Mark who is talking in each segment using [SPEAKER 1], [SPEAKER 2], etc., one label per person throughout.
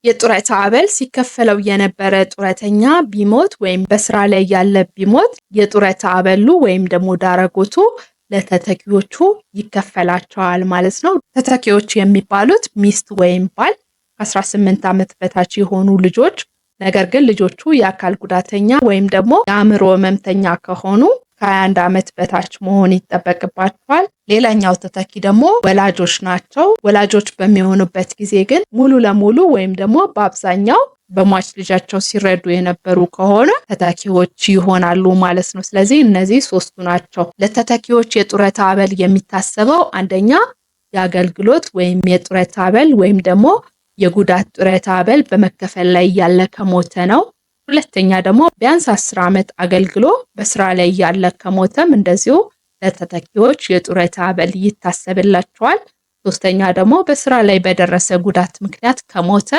[SPEAKER 1] የጡረታ አበል ሲከፈለው የነበረ ጡረተኛ ቢሞት ወይም በስራ ላይ ያለ ቢሞት የጡረታ አበሉ ወይም ደግሞ ዳረጎቱ ለተተኪዎቹ ይከፈላቸዋል ማለት ነው። ተተኪዎች የሚባሉት ሚስት ወይም ባል፣ ከ18 ዓመት በታች የሆኑ ልጆች፣ ነገር ግን ልጆቹ የአካል ጉዳተኛ ወይም ደግሞ የአእምሮ ህመምተኛ ከሆኑ ከ21 ዓመት በታች መሆን ይጠበቅባቸዋል። ሌላኛው ተተኪ ደግሞ ወላጆች ናቸው። ወላጆች በሚሆኑበት ጊዜ ግን ሙሉ ለሙሉ ወይም ደግሞ በአብዛኛው በሟች ልጃቸው ሲረዱ የነበሩ ከሆነ ተተኪዎች ይሆናሉ ማለት ነው። ስለዚህ እነዚህ ሶስቱ ናቸው። ለተተኪዎች የጡረታ አበል የሚታሰበው አንደኛ የአገልግሎት ወይም የጡረታ አበል ወይም ደግሞ የጉዳት ጡረታ አበል በመከፈል ላይ ያለ ከሞተ ነው። ሁለተኛ ደግሞ ቢያንስ 10 ዓመት አገልግሎ በስራ ላይ ያለ ከሞተም እንደዚሁ ለተተኪዎች የጡረታ አበል ይታሰብላቸዋል። ሶስተኛ ደግሞ በስራ ላይ በደረሰ ጉዳት ምክንያት ከሞተ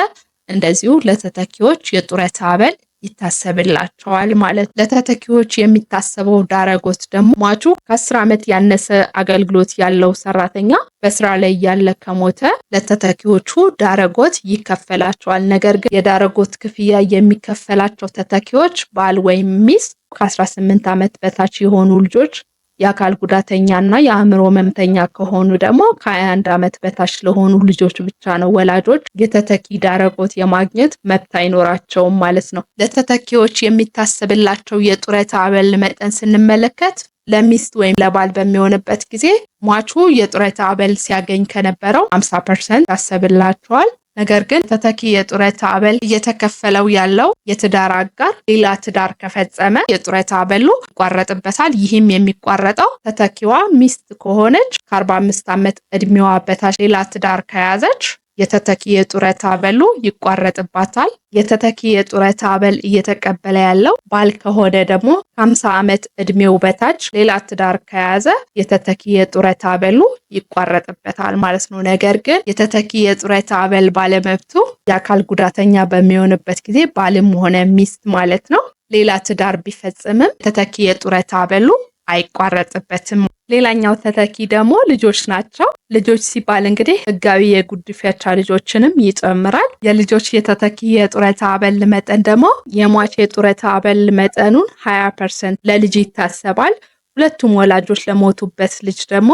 [SPEAKER 1] እንደዚሁ ለተተኪዎች የጡረታ አበል ይታሰብላቸዋል ማለት። ለተተኪዎች የሚታሰበው ዳረጎት ደግሞ ሟቹ ከ10 ዓመት ያነሰ አገልግሎት ያለው ሰራተኛ በስራ ላይ ያለ ከሞተ ለተተኪዎቹ ዳረጎት ይከፈላቸዋል። ነገር ግን የዳረጎት ክፍያ የሚከፈላቸው ተተኪዎች ባል ወይም ሚስት፣ ከ18 ዓመት በታች የሆኑ ልጆች፣ የአካል ጉዳተኛ እና የአእምሮ ህመምተኛ ከሆኑ ደግሞ ከ21 ዓመት በታች ለሆኑ ልጆች ብቻ ነው። ወላጆች የተተኪ ዳረጎት የማግኘት መብት አይኖራቸውም ማለት ነው። ለተተኪዎች የሚታሰብላቸው የጡረታ አበል መጠን ስንመለከት ለሚስት ወይም ለባል በሚሆንበት ጊዜ ሟቹ የጡረታ አበል ሲያገኝ ከነበረው 50% ይታሰብላቸዋል። ነገር ግን ተተኪ የጡረታ አበል እየተከፈለው ያለው የትዳር አጋር ሌላ ትዳር ከፈጸመ የጡረታ አበሉ ይቋረጥበታል። ይህም የሚቋረጠው ተተኪዋ ሚስት ከሆነች ከ45 ዓመት እድሜዋ በታች ሌላ ትዳር ከያዘች የተተኪ የጡረታ አበሉ ይቋረጥባታል። የተተኪ የጡረታ አበል እየተቀበለ ያለው ባል ከሆነ ደግሞ ከ50 ዓመት እድሜው በታች ሌላ ትዳር ከያዘ የተተኪ የጡረታ አበሉ ይቋረጥበታል ማለት ነው። ነገር ግን የተተኪ የጡረታ አበል ባለመብቱ የአካል ጉዳተኛ በሚሆንበት ጊዜ ባልም ሆነ ሚስት ማለት ነው ሌላ ትዳር ቢፈጽምም ተተኪ የጡረታ አበሉ አይቋረጥበትም። ሌላኛው ተተኪ ደግሞ ልጆች ናቸው። ልጆች ሲባል እንግዲህ ህጋዊ የጉዲፈቻ ልጆችንም ይጨምራል። የልጆች የተተኪ የጡረታ አበል መጠን ደግሞ የሟች የጡረታ አበል መጠኑን 20% ለልጅ ይታሰባል። ሁለቱም ወላጆች ለሞቱበት ልጅ ደግሞ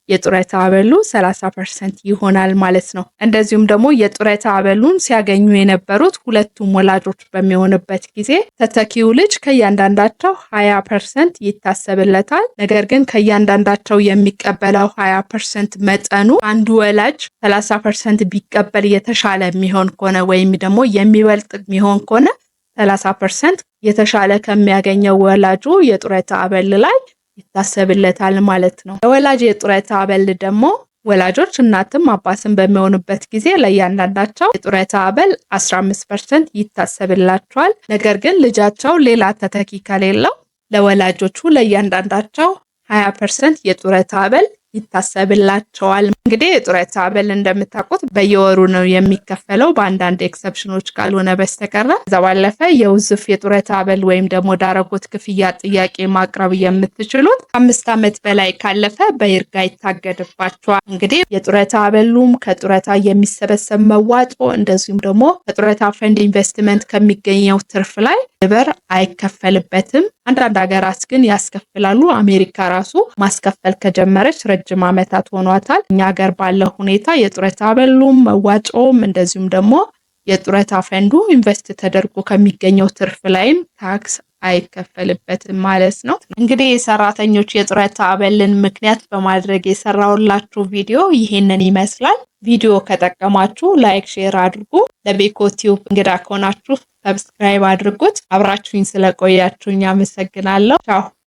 [SPEAKER 1] የጡረታ አበሉ 30% ይሆናል ማለት ነው። እንደዚሁም ደግሞ የጡረታ አበሉን ሲያገኙ የነበሩት ሁለቱም ወላጆች በሚሆንበት ጊዜ ተተኪው ልጅ ከእያንዳንዳቸው 20% ይታሰብለታል። ነገር ግን ከእያንዳንዳቸው የሚቀበለው 20% መጠኑ አንዱ ወላጅ 30% ቢቀበል የተሻለ የሚሆን ከሆነ ወይም ደግሞ የሚበልጥ የሚሆን ከሆነ 30% የተሻለ ከሚያገኘው ወላጁ የጡረታ አበል ላይ ይታሰብለታል ማለት ነው። የወላጅ የጡረታ አበል ደግሞ ወላጆች እናትም አባትም በሚሆኑበት ጊዜ ለእያንዳንዳቸው የጡረታ አበል 15% ይታሰብላቸዋል። ነገር ግን ልጃቸው ሌላ ተተኪ ከሌለው ለወላጆቹ ለእያንዳንዳቸው 20% የጡረታ አበል ይታሰብላቸዋል። እንግዲህ የጡረታ አበል እንደምታውቁት በየወሩ ነው የሚከፈለው በአንዳንድ ኤክሰፕሽኖች ካልሆነ በስተቀረ። ከዛ ባለፈ የውዝፍ የጡረታ አበል ወይም ደግሞ ዳረጎት ክፍያ ጥያቄ ማቅረብ የምትችሉት ከ5 ዓመት በላይ ካለፈ በይርጋ ይታገድባቸዋል። እንግዲህ የጡረታ አበሉም ከጡረታ የሚሰበሰብ መዋጮ እንደዚሁም ደግሞ ከጡረታ ፈንድ ኢንቨስትመንት ከሚገኘው ትርፍ ላይ ግብር አይከፈልበትም። አንዳንድ ሀገራት ግን ያስከፍላሉ። አሜሪካ ራሱ ማስከፈል ከጀመረች ረጅም ዓመታት ሆኗታል። እኛ ሀገር ባለው ሁኔታ የጡረታ አበሉም መዋጮውም እንደዚሁም ደግሞ የጡረታ ፈንዱ invest ተደርጎ ከሚገኘው ትርፍ ላይም ታክስ አይከፈልበትም ማለት ነው። እንግዲህ የሰራተኞች የጡረታ አበልን ምክንያት በማድረግ የሰራሁላችሁ ቪዲዮ ይህንን ይመስላል። ቪዲዮ ከጠቀማችሁ like፣ share አድርጉ። ለቤኮ ቲዩብ እንግዳ ከሆናችሁ subscribe አድርጉት። አብራችሁኝ ስለቆያችሁኝ አመሰግናለሁ። ቻው።